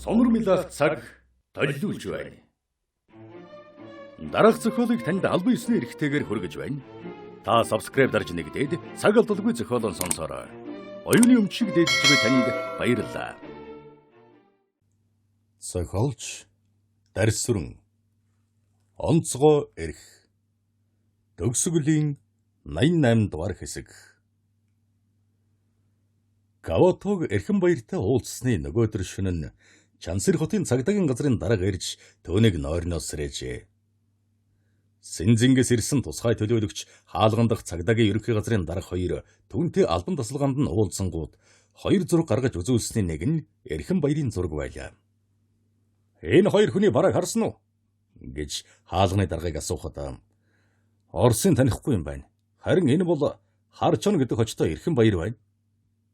Сонор милах цаг толилуулж байна. Дараах зохиолыг танд албан ёсны эрхтэйгээр хүргэж байна. Та subscribe дарж нэгдээд цаг алдалгүй зохиолоо сонсоорой. Оюуны өмчийг дээдэлж буй танд баярлалаа. Зохиолч Дарсүрэн Онцгой эрх. Төгсгөлийн 88 дугаар хэсэг. Гаватог Эрхэн баяртай уулзсны нөгөөдөр шөнө нь Чансэр хотын цагдаагийн газрын дарга ирж түүнийг нойрноос сэрээжээ. Синзингээс ирсэн тусгай төлөөлөгч хаалган дахь цагдаагийн ерөнхий газрын дарга хоёр түүнтэй албан тасалгаанд нь уулзсангууд хоёр зураг гаргаж үзүүлсний нэг нь Эрхэн баярын зураг байлаа. Энэ хоёр хүний барааг харсан уу? гэж хаалганы даргаыг асуухад Орсын танихгүй юм байна. Харин энэ бол Харчон гэдэг хочтой Эрхэн баяр байна.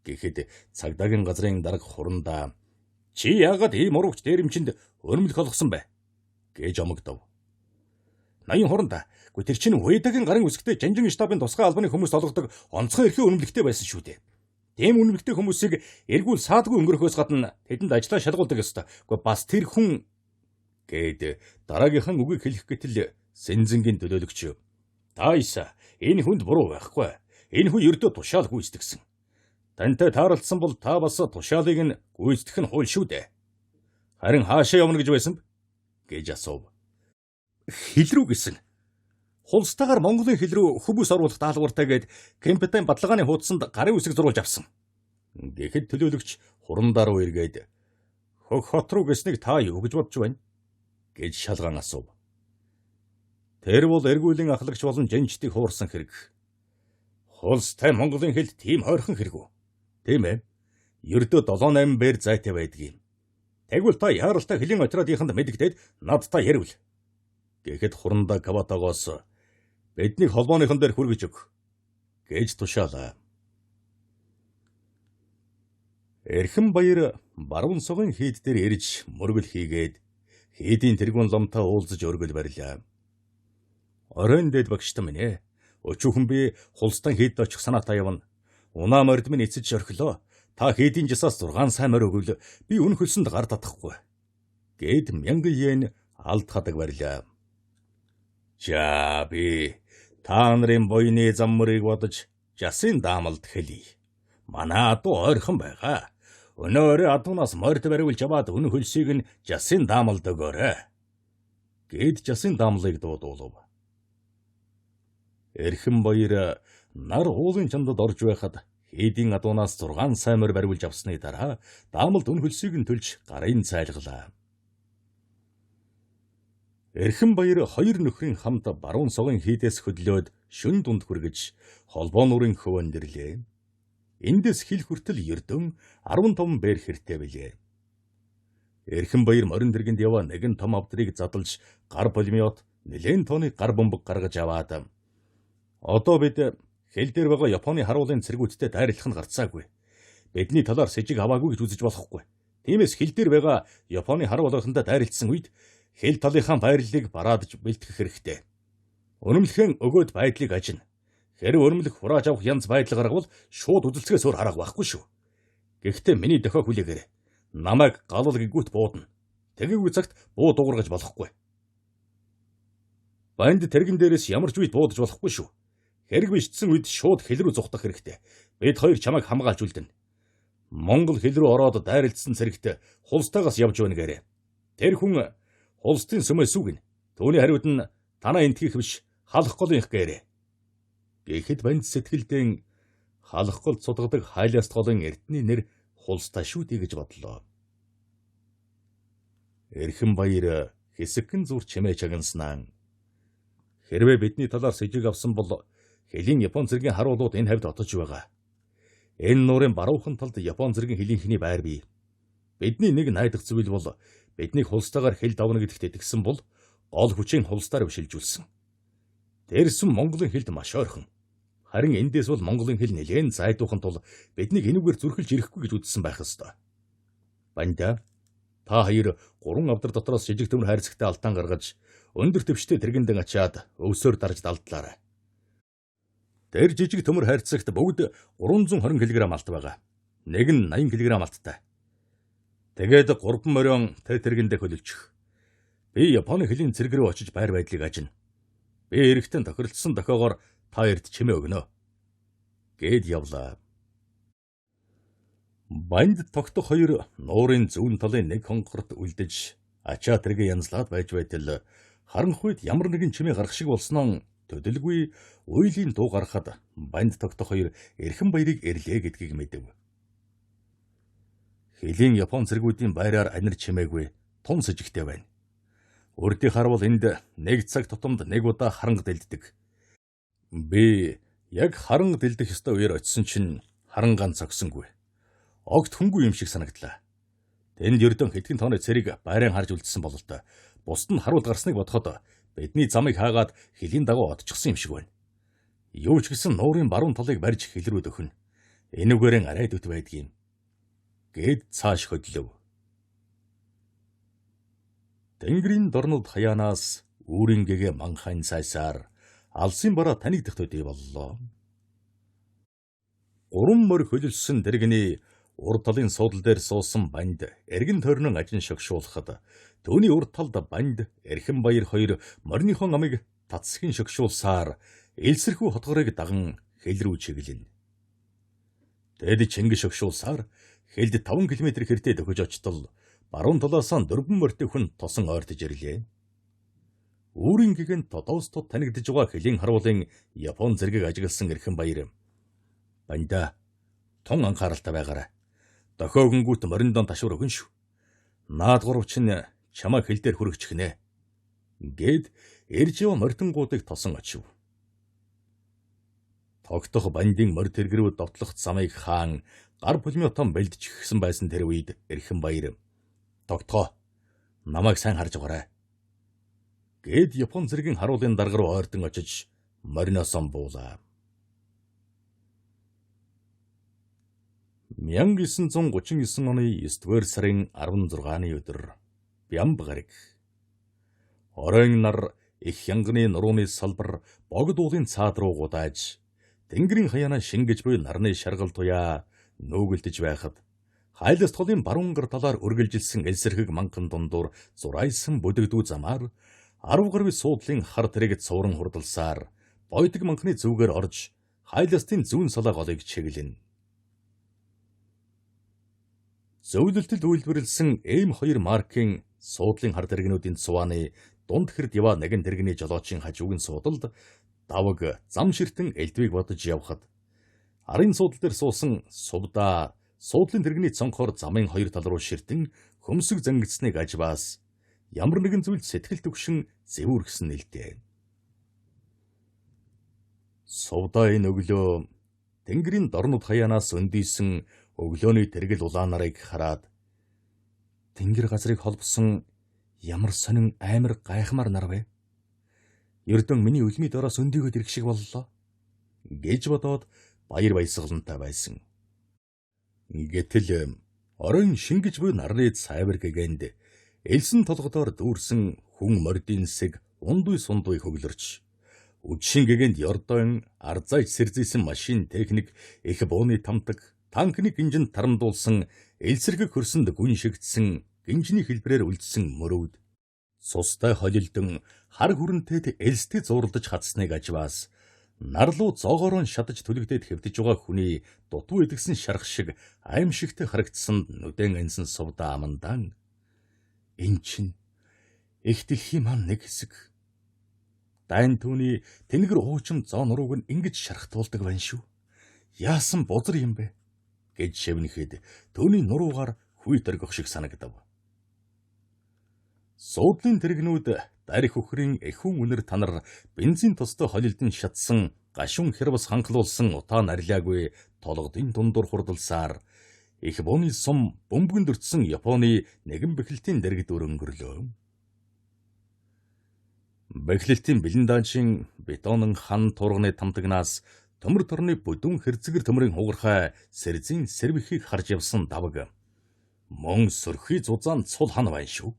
Гэхэд цагдаагийн газрын дарга хурандаа чи яагаад ийм урагч дээрэмчинд өрмөлх олгосон бэ? гэж омогдов. Ноён хурандаа. Гэхдээ тэр чинь Уэдагийн гарын үсгтээ Жанжин штабын тусгай албаны хүмүүст олгодог онцгой эрхийн үнэмлэхтэй байсан шүү дээ. Тийм үнэмлэхтэй хүмүүсийг эргүүл саадгүй өнгөрөхөөс гадна тэдэнд ажлаа шалгуулдаг ёстой. Гэхдээ бас тэр хүн гээд дараагийнхан үгийг хэлэх гэтэл Сэнзэнгийн төлөөлөгч Тайса энэ хүнд буруу байхгүй. Энэ хүн ердөө тушаал гүйцэтгсэн. Тантай тааралдсан бол та бас тушаалыг нь гүйцэтгэх нь хууль шүү дээ. Харин хаашаа явна гэж байсан бэ? гэж асуув. Хил рүү гэсэн. Хулстайгаар Монголын хил рүү хүмүүс оруулах даалгавартай гээд Кемпетайн баталгааны хуудсанд гарын үсэг зурулж авсан. Гэхэд төлөөлөгч хурандаа руу эргээд хөх хот руу гэснийг та юу гэж бодож байна? гэж шалгаан асуув. Тэр бол эргүүлийн ахлагч болон жанжтыг хуурсан хэрэг. Хулстай Монголын хил тийм хойрхон хэрэг үү? Тийм ээ. Ердөө 7-8 бээр зайтай байдгийг. Тэгвэл та яаралтай хөлийн отрядынханд мэдэгдээд надтай ярив. Гэхэд хурандаа Каватагоос биднийг холбооныхон дээр хүргэж өг гэж тушаалаа. Эрхэн баяр баруун сугын хийд дээр ирж мөргөл хийгээд хийдийн тэргүүн ломтой уулзаж өргөл барилаа. Оройн дээд багштай минь ээ. Өчүүхэн би хулстан хийд очих санаатай явна. Унаа морд минь эцэж орхилоо. Та хийдийн жасаас 6 сайн морь өгвөл би үн хөлсөнд гар татахгүй. Гэд 1000 йен алд хадаг барилаа. За би та нарын буйны зам мөрийг бодож жасын даамалд хэлье. Манай адуу ойрхон байгаа. Өнөө өрөө адуунаас морд бариулж аваад үн хөлсийг нь жасын даамалд өгөөрэй. Гэд жасын даамлыг дуудуулав. Эрхэн баяр нар уулын чандад орж байхад хийдийн адуунаас 6 сайн морь бариулж авсны дараа даамалд үн хөлсийг нь төлж гарын цайлгалаа. Эрхэн баяр хоёр нөхрийн хамт баруун сугын хийдээс хөдлөөд шүн дунд хүргэж холбоо нуурын хөвөнд ирлээ. Эндээс хил хүртэл ердөн 15 бээр хэртэй билээ. Эрхэн баяр морин дэргэнд яваа нэгэн том авдрыг задалж гар пулемёт нэлээн тооны гар бөмбөг гаргаж аваад одоо бид хил дээр байгаа Японы харуулын цэргүүдтэй дайрлах нь гарцаагүй. Бидний талаар сэжиг аваагүй гэж үзэж болохгүй. Тиймээс хил дээр байгаа Японы харуулынхантай дайралтсан үед хил талынхаа байрлалыг бараадж бэлтгэх хэрэгтэй. Өрөмлөхийн өгөөд байдлыг ажина. Хэрв өрөмлөх хурааж авах янз байдал гаргавал шууд үзэлцгээс өөр арга байхгүй шүү. Гэхдээ миний дохио хүлээгээрэй. Намайг галал гэгүүт буудна. Тэгээгүй цагт буу дуугаргаж болохгүй. Банд тэрэгэн дээрээс ямар ч үед буудаж болохгүй шүү. Хэрэг бичсэн үед шууд хил рүү зугтах хэрэгтэй. Бид хоёр чамайг хамгаалж үлдэнэ. Монгол хил рүү ороод дайралтсан цэрэгт хулстайгаас явж байна гэрээ. Тэр хүн хулстын сүмээс үгэн. Түүний хариуд нь танаа энтгийх биш халах голынх гэрээ. Гэхэд банд сэтгэлдэн халах гол цудгадаг хайласт голын эрдний нэр хулстай шүү дээ гэж бодлоо. Эрхэн баяр хэсэгхэн зүр чимээ чагнаснаа. Хэрвээ бидний талаар сэжиг авсан бол хөлийн Япон цэргийн харуулууд энэ хавьд отож байгаа. Энэ нуурын баруухан талд Япон цэргийн хилийнхний байр бий. Бидний нэг найдах зүйл бол биднийг хулстайгаар хил давна гэдэгт итгэсэн бол гол хүчийн хулстаар бишилжүүлсэн. Дээрсэн Монголын хилд маш ойрхон. Харин эндээс бол Монголын хил нэлээн зайдуухан тул биднийг энүүгээр зүрхэлж ирэхгүй гэж үзсэн байх ёстой. Банда та хоёр 3 авдар дотроос жижиг төмөр хайрцагтай алтан гаргаж өндөр түвштэй тэргэндэн ачаад өвсөөр дарж далдлаарай. Тэр жижиг төмөр хайрцагт бүгд 320 кг алт байгаа. Нэг нь 80 кг алттай. Тэгээд 3 морион тэ тэргэндээ хөлөлчих. Би Японы хөлийн цэрэг рүү очиж байр байдлыг ажина. Би эрэхтэн тохиролцсон дохиогоор та хоёрт чимээ өгнө. Гээд явлаа. Банд тогтох хоёр нуурын зүүн талын нэг хонгорт үлдэж ачаа тэргээ янзлаад байж байтал харанхуйд ямар нэгэн чимээ гарах шиг болсноо төдөлгүй уйлын дуу гаргахад банд тогтох хоёр эрхэн баярыг эрлээ гэдгийг мэдэв. Хөлийн Япон цэргүүдийн байраар анир чимээгүй тун сэжигтэй байна. Урдыг харвал энд нэг цаг тутамд нэг удаа харанга дэлддэг. Би яг харанга дэлдэх ёстой үеэр очисон чинь харангаан цогсонгүй. Огт хүнгүй юм шиг санагдлаа. Тэнд ердөө хэдхэн тооны цэрэг байран харж үлдсэн бололтой. Бусд нь харуул гарсныг бодоход бидний замыг хаагаад хөлийн дагуу одчихсон юм шиг байна. Юу ч гэсэн нуурын баруун талыг барьж хил рүү дөхнө. Энүүгээрэн арай дөт байдгийм. Гээд цааш хөдлөв. Тэнгэрийн дорнод хаяанаас үүрийн гэгээ манхайн цайсаар алсын бараа танигдах төдий боллоо. Гурван морь хөлөлсөн дэргэний урд талын суудал дээр суусан банд эргэн тойрнон ажин шогшуулахад түүний урд талд банд эрхэн баяр хоёр мориныхон амыг татсхийн шогшуулсаар элсэрхүү хотгорыг даган хэл рүү чиглэнэ. Тэд чингис шогшуулсаар хэлд 5 км хэртэй дөхөж очтол баруун талаас нь дөрвөн морьтой хүн тосон ойртож ирлээ. Үүрийн гэгэн тодоос тод танигдж байгаа хөлийн харуулын Япон зэргийг ажигласан эрхэн баяр. Банда тун анхааралтай байгаарай. Дохиогонгүүт мориндон ташуур өгөн шүү. Наад гурав чинь чамайг хил дээр хүргэчихнэ. Гээд ирж яваа морьтонгуудыг тосон очив. Тогтох бандын морь тэрэг рүү довтлох замыг хаан гар пулеметон бэлдчихсэн байсан тэр үед эрхэн баяр. Тогтгоо. Намайг сайн харж байгаарай. Гээд Япон зэргийн харуулын дарга руу ойртон очиж мориносон буулаа. 1939 оны 9-р сарын 16-ны өдөр Бямб гараг. Оройн нар их хянганы нурууны салбар богд уулын цаад руу гудааж тэнгэрийн хаяанаа шингэж буй нарны шаргал туяа нүүгэлдэж байхад хайлас толын баруун гар талаар үргэлжилсэн элсэрхэг манхан дундуур зурайсан бүдэгдүү замаар 10 гаруй суудлын хар тэрэг цууран хурдалсаар бойдог манхны зүвгээр орж хайластын зүүн салаа голыг чиглэнэ. Зөвлөлтөд үйлдвэрлэсэн М2 маркийн суудлын хар тэрэгнүүдийн цувааны дунд хэрд яваа нэгэн тэрэгний жолоочийн хажуугийн суудалд давг зам ширтэн элдвийг бодож явхад арын суудал дээр суусан сувдаа суудлын тэрэгний цонхоор замын хоёр тал руу ширтэн хөмсөг зангидсныг ажбаас ямар нэгэн зүйл сэтгэл түгшин зэвүүргсэн нэлтэй. Сувдаа энэ өглөө тэнгэрийн дорнод хаяанаас өндийсэн өглөөний тэргэл улаан нарыг хараад тэнгэр газрыг холбосон ямар сонин амар гайхмаар нар вэ? Ердөн миний үлмий дороос өндийгөөд ирэх шиг боллоо гэж бодоод баяр баясгалантай байсан. Гэтэл оройн шингэж буй нарны цайвар гэгэнд элсэн толгодоор дүүрсэн хүн мордын сэг ундуй сундуй хөглөрч үдшийн гэгэнд ёрдон арзайч сэрзийсэн машин техник их бууны тамтаг танкны гинжинд тарамдуулсан элсэрхэг хөрсөнд гүн шигдсэн гинжний хэлбэрээр үлдсэн мөрөвд цустай холилдон хар хүрэнтэд элстэй зууралдаж хатсныг ажваас нарлуу зоогоорон шатаж түлэгдээд хэвтэж байгаа хүний дутуу идэгсэн шарх шиг аимшигтэй харагдсанд нүдэн ансан сувда амандан эн чинь их дэлхийн маань нэг хэсэг дайн түүний тэнгэр уучим зоо нурууг нь ингэж шархтуулдаг байна шүү. Яасан бузар юм бэ гэж шивнэхэд түүний нуруугаар хүй дөргөх шиг санагдав. Суудлын тэрэгнүүд дарих үхрийн эхүүн үнэр танар бензин тостой холилдон шатсан гашуун хэрвс ханхлуулсан утаа нарилаагүй толгодын дундуур хурдалсаар их бууны сум бөмбөгөнд өртсөн Японы нэгэн бэхлэлтийн дэргэд өнгөрлөө. Бэхлэлтийн бэлэндаанчин бетонон хан турганы тамтагнаас төмөр торны бүдүүн хэрцгэр төмрийн хугархай сэрзийн сэрвэхийг харж явсан давг мөн сөрхий зузаан цул хан байна шүү.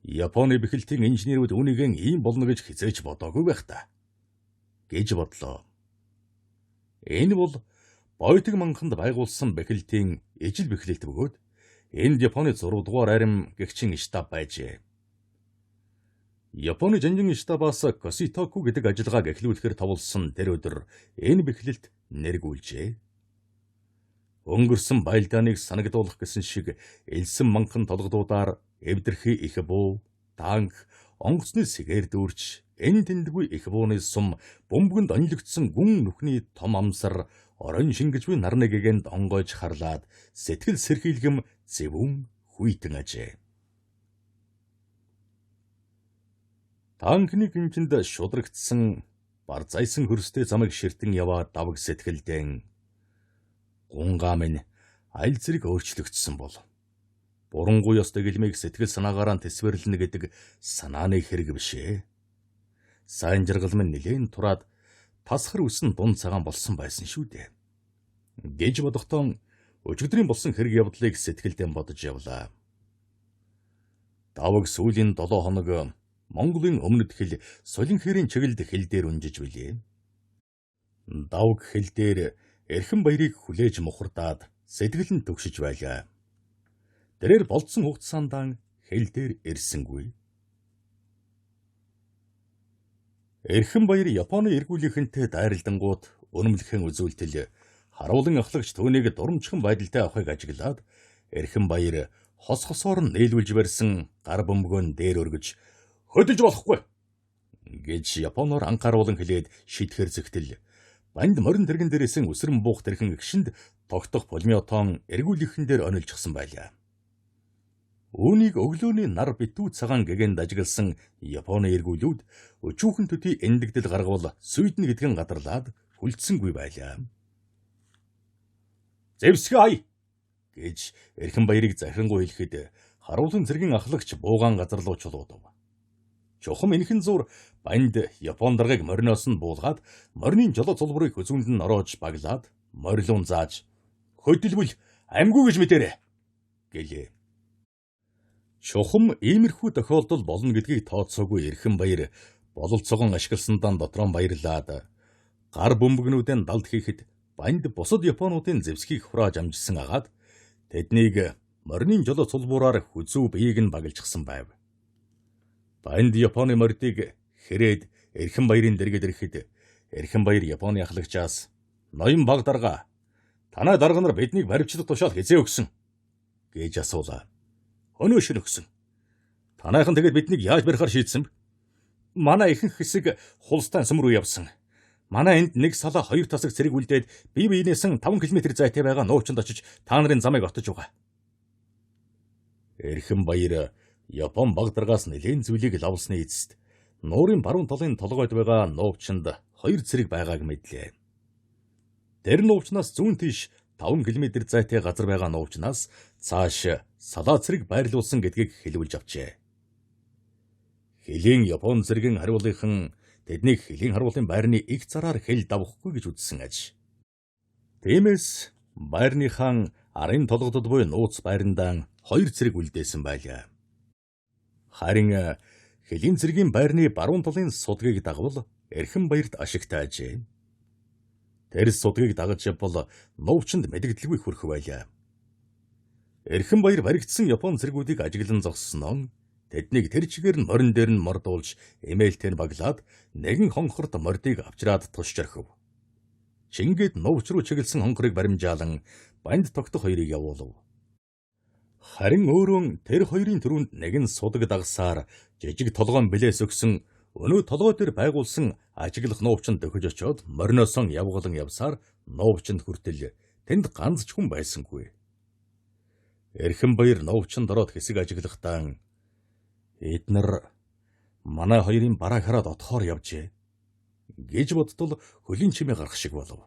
Японы бэхлэлтийн инженерүүд үүнийг ийм болно гэж хизээч бодоогүй байх та гэж бодлоо. Энэ бол Бойтог манханд байгуулсан бэхлэлтийн ижил бэхлэлт бөгөөд энд Японы 6 дугаар арим гэгчин штаб байжээ. Японы жанжин штабаас Коситоку гэдэг ажиллагааг эхлүүлэхээр товлсон тэр өдөр энэ бэхлэлт нэргүүлжээ. Өнгөрсөн байлдааныг санагдуулах гэсэн шиг элсэн манхан толгодуудаар эвдэрхий их буу, танк, онгоцны сэгээр дүүрч, энэ тэндгүй их бууны сум бөмбөгөнд онилогдсон гүн нүхний том амсар орон шингэж буй нарны гэгэнд онгойж харлаад сэтгэл сэрхийлгэм зэвүүн хүйтэн ажээ. Танкны гинжинд шудрагдсан барзайсан хөрстэй замыг ширтэн яваа давг сэтгэлдэн гунгаа минь аль зэрэг өөрчлөгдсөн бол бурангуй ёс дэгэлмийг сэтгэл санаагаараа тэсвэрлэнэ гэдэг санааны хэрэг биш ээ. Сайн жаргал минь нэлээн тураад тасхар үсэн дунд цагаан болсон байсан шүү дээ. Гэж бодохдоо өчигдрийн болсон хэрэг явдлыг сэтгэлдээ бодож явлаа. Даваг сүүлийн 7 хоног Монголын өмнөд хил Сулинхэрийн чиглэлд хил дээр унжиж билээ. Давг хил дээр эрхэн баярыг хүлээж мухардаад сэтгэл нь төгшөж байлаа. Тэрээр болцсон хугацаанд хил дээр ирсэнгүй. Эрхэн баяр Японы эргүүлийнхэнтэй дайралдангууд үнэмлэхэн үзүүлтэл харуулан ахлагч түүнийг дурамчхан байдалтай авахыг ажиглаад эрхэн баяр хос хосоор нь нийлүүлж барьсан гар бөмбөгөө дээр өргөж хөдөлж болохгүй гэж Японоор анхааруулан хэлээд шидэхэр зэгтэл банд морин тэргэн дээрээсэн үсрэн буух тэрхэн гişэнд тогтох пулеметон эргүүлийнхэн дээр онилжчихсан байлаа. Үүнийг өглөөний нар битүү цагаан гэгэнд ажигласан Японы эргүүлүүд өчүүхэн төдий эндэгдэл гаргавал сүйднэ гэдгэн гадарлаад хүлцсэнгүй байлаа. "Зэвсгээ ай!" гэж эрхэн баярыг захирангуй хэлэхэд харуулын цэргийн ахлагч буугаан газар руу чулуудав. Чухам энхэн зур банд Япон даргаыг мориноос нь буулгаад морины жолоо цулбарыг хөзүүнд нь ороож баглаад морилуун зааж "Хөдөлбөл амьгүй гэж мэдэрэ!" гэлээ. Чухам иймэрхүү тохиолдол болно гэдгийг тооцоогүй эрхэн баяр бололцоогон ашигласандаа дотроо баярлаад гар бөмбөгнүүдэн далд хийхэд банд бусад Японуудын зэвсгийг хурааж амжсан агаад тэднийг морины жолоо цулбуураар хүзүү биеийг нь баглжчихсан байв. Банд Японы мордыг хэрээд эрхэн баярын дэргэд ирэхэд эрхэн баяр Японы ахлагчаас "Ноён баг дарга, танай дарга нар биднийг баривчлах тушаал хэзээ өгсөн?" гэж асуулаа. "Өнөө шөнө өгсөн. Танайхан тэгээд биднийг яаж барихаар шийдсэн бэ? Манай ихэнх хэсэг хулстай сүм рүү явсан. Манай энд нэг салаа хоёр тасаг цэрэг үлдээд бие биенээс 5 км зайтай байгаа нуувчанд очиж та нарын замыг отож байгаа." Эрхэн баяр Япон баг даргаас нэлээн зүйлийг лавлсны эцэст нуурын баруун талын толгойд байгаа нуувчанд хоёр цэрэг байгааг мэдлээ. Тэр нуувчнаас зүүн тийш 5 км зайтай газар байгаа нуувчнаас цааш салаа цэрэг байрлуулсан гэдгийг хэлүүлж авчээ. Хөлийн Япон цэргийн хариулынхан тэднийг хөлийн харуулын байрны их зараар хэл давахгүй гэж үзсэн аж. Тиймээс байрныхаа арын толгодод буй нууц байрандаа хоёр цэрэг үлдээсэн байлаа. Харин хөлийн цэргийн байрны баруун талын судгийг дагавал эрхэн баярт ашигтай ажээ. Тэр судгийг дагаж явбал нуувчанд мэдэгдэлгүй хүрэх байлаа. Эрхэн баяр баригдсан Япон цэргүүдийг ажиглан зогссноо тэднийг тэр чигээр нь морин дээр нь мордуулж эмээлтэй нь баглаад нэгэн хонхорт мордыг авчраад тушч орхив. Чингээд нуувч руу чиглэсэн хонхорыг баримжаалан банд тогтох хоёрыг явуулав. Харин өөрөө тэр хоёрын түрүүнд нэгэн судаг дагсаар жижиг толгоон билээс өгсөн өнөө толгой дээр байгуулсан ажиглах нуувчанд дөхөж очиод мориносон явгалан явсаар нуувчанд хүртэл тэнд ганц ч хүн байсангүй. Эрхэн баяр нуувчанд ороод хэсэг ажиглахдаа "Эднэр манай хоёрын бараа хараад отохоор явжээ" гэж бодтол хөлийн чимээ гарах шиг болов.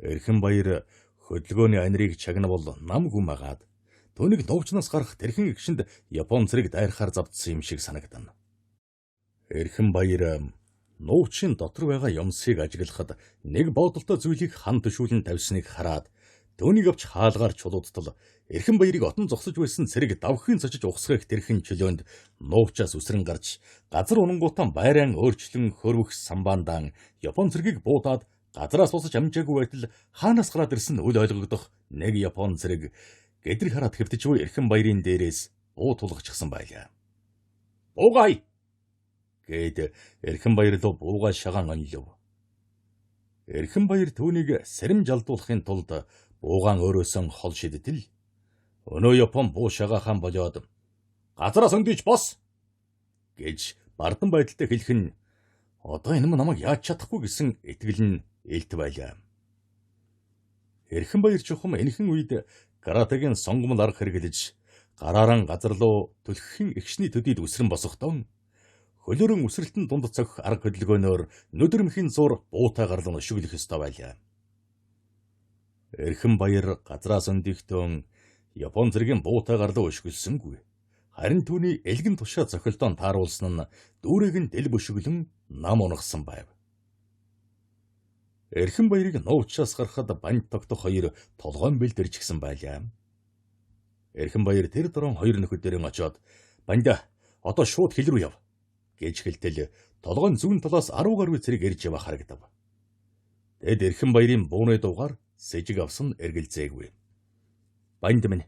Эрхэн баяр хөдөлгөөний анирыг чагнавал нам гүм агаад түүнийг нуувчнаас гарах тэрхэн эгшинд Япон цэрэг дайрахаар завдсан юм шиг санагдана. Эрхэн баяр нуувчин дотор байгаа юмсыг ажиглахад нэг бодолтой зүйлийг хан төшүүлэн тавьсныг хараад түүнийг авч хаалгаар чулуудтал эрхэн баярыг отон зогсож байсан цэрэг давхын цочиж ухсгах тэрхэн чөлөөнд нуувчаас үсрэн гарч газар унангуутаа байран өөрчлөн хөрвөх самбаандаан Япон цэргийг буудаад Газраас босож амжаагүй байтал хаанаас гараад ирсэн үл ойлгогдох нэг Япон зэрэг гэдрэг хараад хэвтэж буй Эрхэн баярын дээрээс буу тулгачихсан байлаа. "Буугай!" гээд Эрхэн баяр руу буугаа шагаан онилов. Эрхэн баяр түүнийг сэрэмж алдуулахын тулд буугаан өөрөөсөн хол шидтэл өнөө Япон буу шагаахаа болоод "Газраас өндийч бос!" гэж бардан байдалтай хэлэх нь одоо энэ намайг яаж чадахгүй гэсэн итгэл нь элт байлаа. Эрхэн баяр чухам энэхэн үед каратегийн сонгомол арга хэрэглэж гарааран газар руу түлхэхийн эгшний төдийд үсрэн босохдоо хөлөөрөн үсрэлтэн дунд цохих арга хөдөлгөөнөөр нүдэрмхийн зур буутай гарлан өшөглөх ёстой байлаа. Эрхэн баяр газраас өндөгтөн Япон зэргийн буутай гарлан өшгөлсөнгүй. Харин түүний элгэн тушаа цохилтон тааруулсан нь дүүрэг нь дэлб өшөглөн нам унагсан байв. Эрхэн баярыг нуувчаас гарахад банд тогтох хоёр толгойн бэлд ирчихсэн байлаа. Эрхэн баяр тэр дорон хоёр нөхөд дээрэн очиод "Банда, одоо шууд хил рүү яв" гэж хэлтэл толгойн зүүн талаас 10 гаруй цэрэг ирж яваа харагдав. Тэд Эрхэн баярын бууны дуугаар сэжиг авсан эргэлзээгүй. "Банд минь,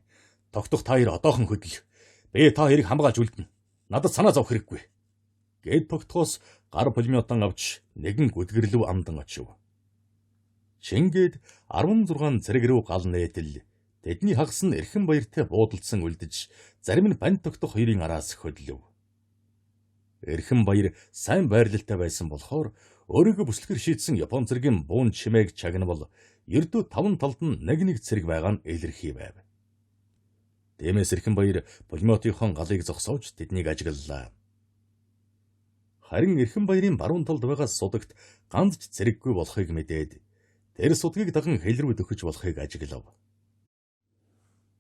тогтох та хоёр одоохон хөдөл. Би та хоёрыг хамгаалж үлдэнэ. Надад санаа зовх хэрэггүй" гэд тогтхоос гар пулеметон авч нэгэн гүдгэрлөв амдан очив. Чингээд 16 цэрэг рүү гал нээтэл тэдний хагас нь Эрхэн баяртай буудалдсан үлдэж зарим нь банд тогтох хоёрын араас хөдлөв. Эрхэн баяр сайн байрлалтай байсан болохоор өөрийгөө бүслэхэр шийдсэн Япон цэргийн буун чимээг чагнавал ердөө 5 талд нь нэг нэг цэрэг байгаа нь илэрхий байв. Тиймээс Эрхэн баяр пулеметынхон галыг зогсоож тэднийг ажиглалаа. Харин Эрхэн баярын баруун талд байгаа судагт ганц ч цэрэггүй болохыг мэдээд тэр судгийг даган хил рүү дөхөж болохыг ажиглав.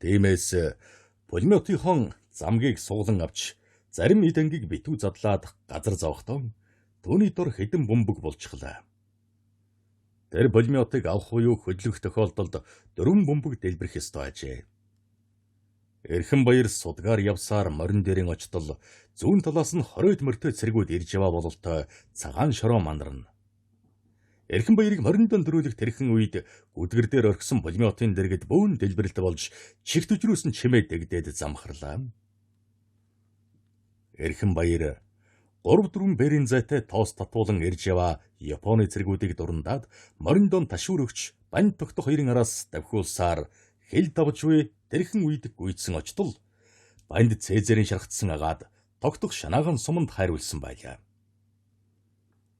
Тиймээс пулеметынхон замгийг суглан авч зарим эд ангийг битүү задлаад газар зовхдоо түүний дор хэдэн бөмбөг болчихлаа. Тэр пулеметыг авах буюу хөдлөх тохиолдолд 4 бөмбөг дэлбэрэх ёстой ажээ. Эрхэн баяр судгаар явсаар морин дээрэн очтол зүүн талаас нь 20 мөртөө цэргүүд ирж яваа бололтой цагаан шороо мандарна. Эрхэн баярыг мориндон дөрөөлөх тэрхэн үед гүдгэр дээр орхисон пулеметын дэргэд бөөн дэлбэрэлт болж чихт өжрөөс нь чимээ дэгдээд замхарлаа. Эрхэн баяр 3-4 бэрийн зайтай тоос татуулан ирж яваа Японы цэргүүдийг дурандаад мориндон ташуур өгч банд тогтох хоёрын араас давхиулсаар хил давж буй тэрхэн үед гүйцсэн очтол банд цээзэрийн шархтсан агаад тогтох шанаагаан суманд хайруулсан байлаа.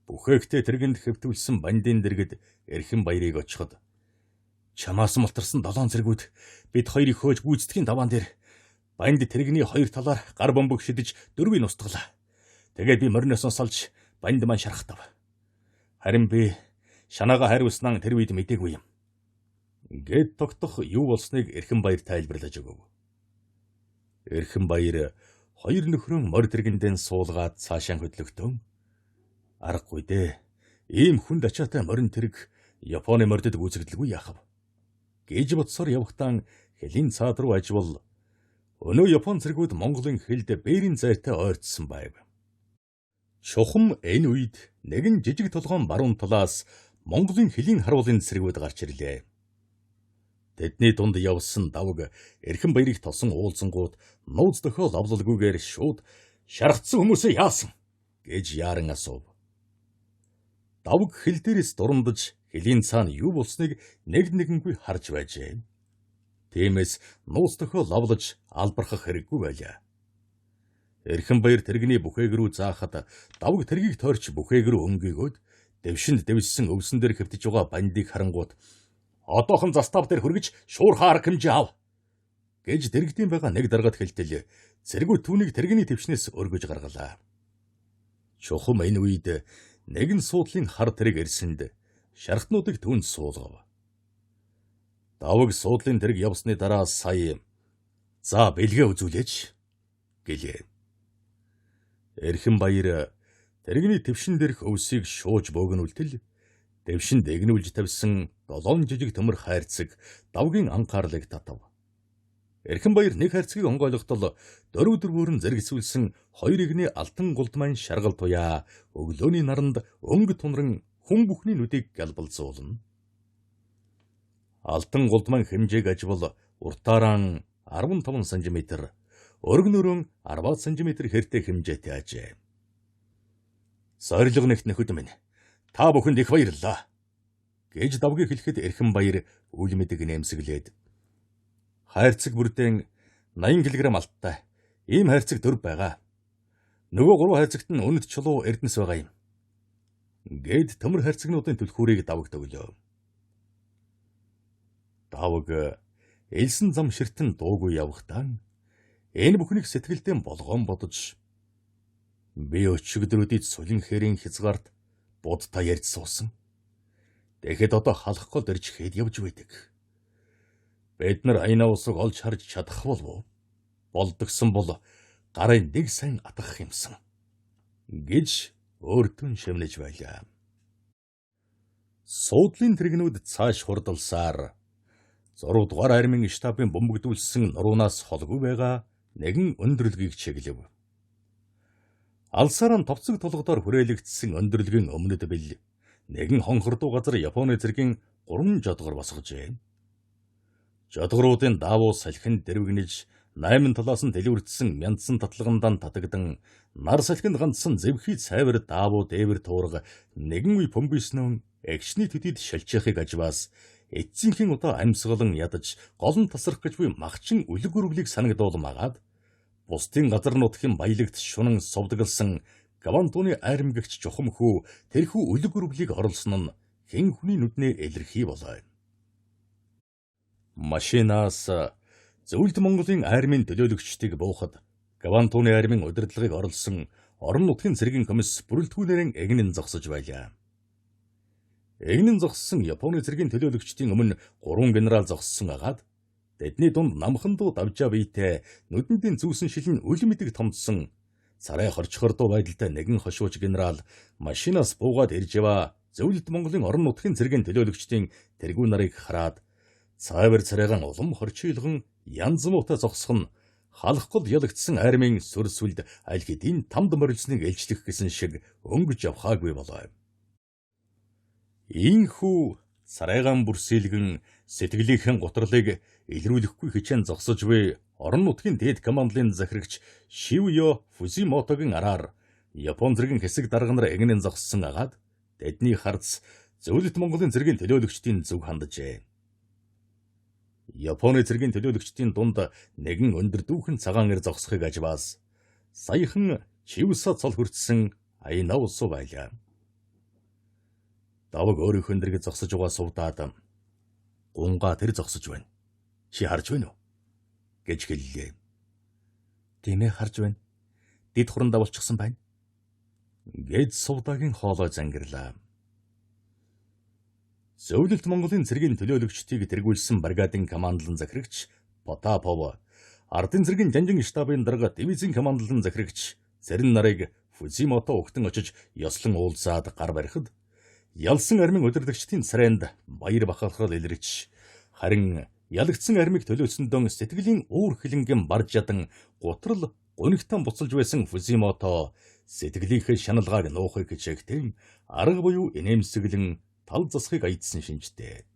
Бүхээгтээ тэргэнд хэвтүүлсэн бандын дэргэд Эрхэн баярыг очиход "Чамаас мултарсан 7 цэргүүд бид хоёрыг хөөж гүйцэтгэхийн даваан дээр банд тэрэгний хоёр талаар гар бөмбөг шидэж дөрвийг устгалаа. Тэгээд би мориноос салж банд маань шархтав. Харин би шанаагаа хайруулснаа тэр үед мдээгүй юм" гэд тогтох юу болсныг Эрхэн баяр тайлбарлаж өгөв. Эрхэн баяр хоёр нөхрөн морь тэргэндэн суулгаад цаашаа хөдлөгтөн "Аргагүй дээ. Ийм хүнд ачаатай морин тэрэг Японы морьдод гүйцэгдэлгүй яах вэ?" гэж бодсоор явахтаа хөлийн цаад руу ажвал өнөө Япон цэргүүд Монголын хилд бээрийн зайтай ойртсон байв. Чухам энэ үед нэгэн жижиг толгоон баруун талаас Монголын хөлийн харуулын цэргүүд гарч ирлээ. Тэдний дунд явсан давг Эрхэн баярыг тосон уулзангууд нууц дохио лавлалгүйгээр шууд "Шархтсан хүмүүсээ яасан?" гэж яаран асуув. Давг хил дээрээс дурандаж хөлийн цаана юу болсныг нэг нэгэнгүй харж байжээ. Тиймээс нууц дохио лавлаж албархах хэрэггүй байлаа. Эрхэн баяр тэрэгний бүхээг рүү заахад давг тэргийг тойрч бүхээг рүү өнгийгөөд дэвшинд дэвссэн өвсөн дээр хэвтэж байгаа бандыг харангуут "Одоохон застав дээр хүргэж шуурхаа арга хэмжээ ав" гэж дэрэгдийн байгаа нэг даргад хэлтэл цэргүүд түүнийг тэрэгний твшнээс өргөж гаргалаа. Чухам энэ үед нэгэн суудлын хар тэрэг ирсэнд шархтнуудыг түүнд суулгав. Давг суудлын тэрэг явсны дараа сая "За, бэлгээ үзүүлээч" гэлээ. Эрхэн баяр тэрэгний твшин дээрх өвсийг шууж бөөгнүүлтэл дэвшинд эгнүүлж тавьсан 7 жижиг төмөр хайрцаг давгийн анхаарлыг татав. Эрхэн баяр нэг хайрцгийг онгойлготол дөрөв дөрвөөр нь зэрэгцүүлсэн хоёр игний алтан гулдмайн шаргал туяа өглөөний наранд өнгө тунран хүн бүхний нүдийг гялбалзуулна. Алтан гулдман хэмжээг ажвал уртаараа 15 см, өргөнөөрөө 10 см хэртэй хэмжээтэй ажээ. Сорилго нэгт нөхөд минь, та бүхэнд их баярлалаа гэж давгийг хэлэхэд Эрхэн баяр үл мэдэг нэмсэглээд хайрцаг бүрдэн 80 кг алттай ийм хайрцаг 4 байгаа. Нөгөө 3 хайрцагт нь үнэт чулуу эрдэнэс байгаа юм гэд төмөр хайрцагнуудын түлхүүрийг давагт өглөө. Давг элсэн зам ширтэн дуугүй явахдаа энэ бүхнийг сэтгэлдээ болгон бодож би өчигдрүүдийн сүлэн хэрийн хязгаарт будтай ярьж суусан. Тэгэхэд одоо халах гол ирж хэд явж байдаг. Бид нар аяна усыг олж харж чадах болов уу? Болдогсон бол гарын нэг сайн атгах юмсан гэж өөртөө шивнэж байлаа. Суудлын тэрэгнүүд цааш хурдалсаар 6 дугаар армийн штабын бөмбөгдүүлсэн нуруунаас холгүй байгаа нэгэн өндөрлөгийг чиглэв. Алсаараа товцог толгодоор хүрээлэгдсэн өндөрлөгийн өмнөд бил нэгэн хонхордуу газар Японы цэргийн 3 жодгор босгожээ. Жодгоруудын даавуу салхинд дэрвэгнэж 8 талаас нь дэлгүрдсэн мянзсан татлагандан татагдан нар салхинд гандсан зэвхий цайвар даавуу дээвэр туурга нэгэн үе бөмбөснөн эгчний төдийд шалжихыг ажваас эцсийнхин удаа амьсгалан ядаж гол нь тасрах гэж буй махчин үлэг өрөвлийг санагдуулмаагаад бусдын газар нутгийн баялагт шунан сувдагалсан Гавантуны айрамгагч чухам хүү тэрхүү үлэг өрөвлийг оруулсан нь хэн хүний нүднээ илэрхий болоо. Машинаас Зөвлөлт Монголын армийн төлөөлөгчдийг буухад Гавантуны армийн удирдлагыг оруулсан орон нутгийн цэргийн комисс бүрэлдэхүүнээрэн эгнэн зогсож байлаа. Эгнэн зогссон Японы цэргийн төлөөлөгчдийн өмнө 3 генерал зогссон агаад тэдний дунд намхан дуу давжаа биетэй нүдэндийн зүүсэн шилэн үл мэдэг томдсон царай хорчхордуу байдалтай нэгэн хошууч генерал машинаас буугаад ирж яваа Зөвлөлт Монголын орон нутгийн цэргийн төлөөлөгчдийн тэргүү нарыг хараад цайвар царайгаан улам хорчилгон янз муутай зогсох нь халах гол ялагдсан армийн сүр сүлд аль хэдийн тамд морилсныг элчлэх гэсэн шиг өнгөж явхаагүй болоо. Ийхүү царайгаан бүрсэлгэн сэтгэлийнхэн гутралыг илрүүлэхгүй хичээн зогсож буй орон нутгийн дээд командлын захирагч Шивё Фузимотогийн араар Япон зэргийн хэсэг дарга нар эгнэн зогссон агаад тэдний харц Зөвлөлт Монголын цэргийн төлөөлөгчдийн зүг ханджээ. Японы цэргийн төлөөлөгчдийн дунд нэгэн өндөр дүүхэн цагаан эр зогсохыг ажваас саяхан Чивса цол хүртсэн аяна усуу байлаа. Даваг өөрийнхөө дэргэд зогсож байгаа сувдаад гунгаа тэр зогсож байна. Чи харж байна уу? гэж хэллээ. Тийм ээ, харж байна. Дид хурандаа болчихсон байна гэд сувдаагийн хоолой зангирлаа. Зөвлөлт Монголын цэргийн төлөөлөгчдийг тэргүүлсэн бригадын командлан захирагч Потапов, ардын цэргийн жанжин штабын дарга дивизийн командлан захирагч Цэрэн нарыг Фузимото угтан очиж ёслон уулзаад гар барихад ялсан армийн удирдагчдын царайнд баяр бахархал илэрч, харин ялагдсан армийг төлөөсөндөө сэтгэлийн уур хилэнгийн барж ядан гутрал гунигтан буцалж байсан Фузимото сэтгэлийнхээ шаналгааг нуухыг хичээхдээ арга буюу инээмсэглэн тал засахыг аядсан шинжтэй.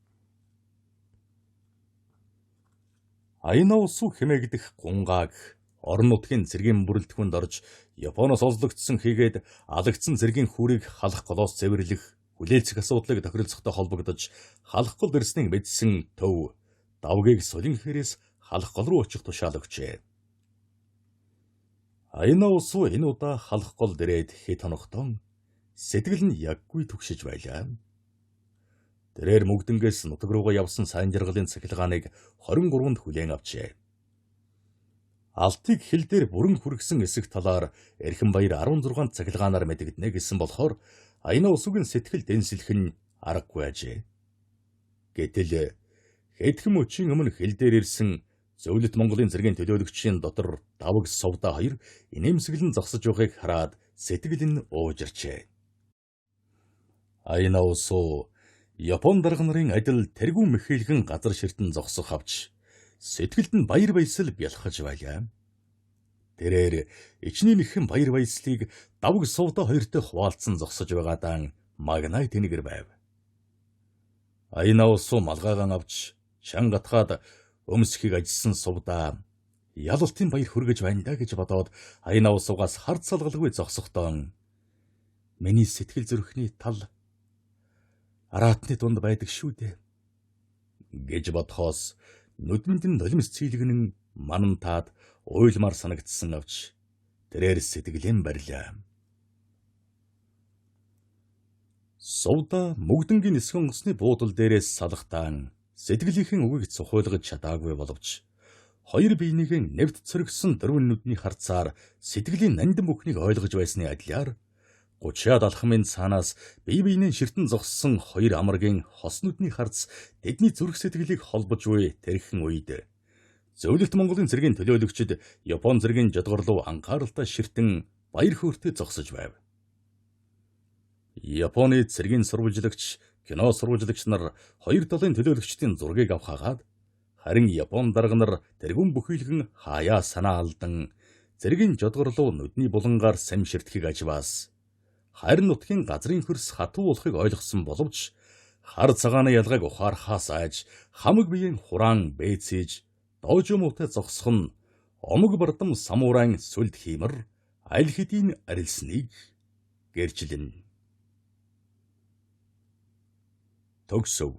Аяна усуу хэмээгдэх гунгааг орон нутгийн цэргийн бүрэлдэхүүнд орж Японоос олзлогдсон хийгээд алагдсан цэргийн хүүрийг халах голоос цэвэрлэх хүлээлцэх асуудлыг тохиролцохтой холбогдож халах гол ирснийг мэдсэн төв давгийг сулин хэрээс халах гол руу очих тушаал өгчээ. Аяна усуу энэ удаа халах гол дээрээд хэд хоногтон сэтгэл нь яггүй түгшиж байлаа. Тэрээр мөгдөнгээс нутаг руугаа явсан сайн жаргалын цахилгааныг 23-нд хүлээн авчээ. Алтыг хил дээр бүрэн хүргэсэн эсэх талаар Эрхэн баяр 16 цахилгаанаар мэдэгдэнэ гэсэн болохоор аяна усүгийн сэтгэл дэнслэх нь аргагүй ажээ. Гэтэл хэдхэн мөчийн өмнө хил дээр ирсэн Зөвлөлт Монголын цэргийн төлөөлөгчийн дотор даваг сувда хоёр инээмсэглэн зогсож байгааг хараад сэтгэл нь уужирчээ. Аяна усуу Япон дарга нарын адил тэргүүн мэхээлгэн газар ширтэн зогсох авч сэтгэлд нь баяр баясгал бялхаж байлаа. Тэрээр ичний нэхэн баяр баясгалыг давг сувда хоёртой хуваалцсан зогсож байгаадаа Магнай тэнэгэр байв. Аяна усуу малгайгаан авч чан гатгаад өмсөхийг ажилласан сувдаа ялалтын баяр хүргэж байна да гэж бодоод аяна усуугаас хар цалгалгүй зогсохдоо миний сэтгэл зүрхний тал араатны дунд байдаг шүү дээ гэж бодхоос нүдэнд нь нулимс цэйлгэнэн манан таад уйлмаар санагдсан авч тэрээр сэтгэлэн барьлаа. Сувда мөгдөнгийн нисгэн онгоцны буудал дээрээс салахтаан сэтгэлийнхэн үгийг цухуйлгаж чадаагүй боловч хоёр биенийг нэвт цөргсөн дөрвөн нүдний харцаар сэтгэлийн нандин бүхнийг ойлгож байсны адилаар 30-аад алхмын цаанаас бие биенээ ширтэн зогссон хоёр амаргийн хос нүдний харц тэдний зүрх сэтгэлийг холбож буй тэрхэн үед Зөвлөлт Монголын цэргийн төлөөлөгчид Япон цэргийн жодгорлуу анхааралтай ширтэн баяр хөөртэй зогсож байв. Японы цэргийн сурвалжлагч, кино сурвалжлагч нар хоёр талын төлөөлөгчдийн зургийг авах хагаад харин Япон дарга нар тэргүүн бүхийлгэн хаяа санаа алдан цэргийн жодгорлуу нүдний булангаар сам ширтхийг ажваас харин нутгийн газрын хөрс хатуу болохыг ойлгосон боловч хар цагааны ялгааг ухаархаас айж хамаг биеийн хураан бээцээж доожо муутай зогсох нь омог бардам самурайн сүлд хиймэр аль хэдийн арилсныг гэрчлэнэ. Төгсөв.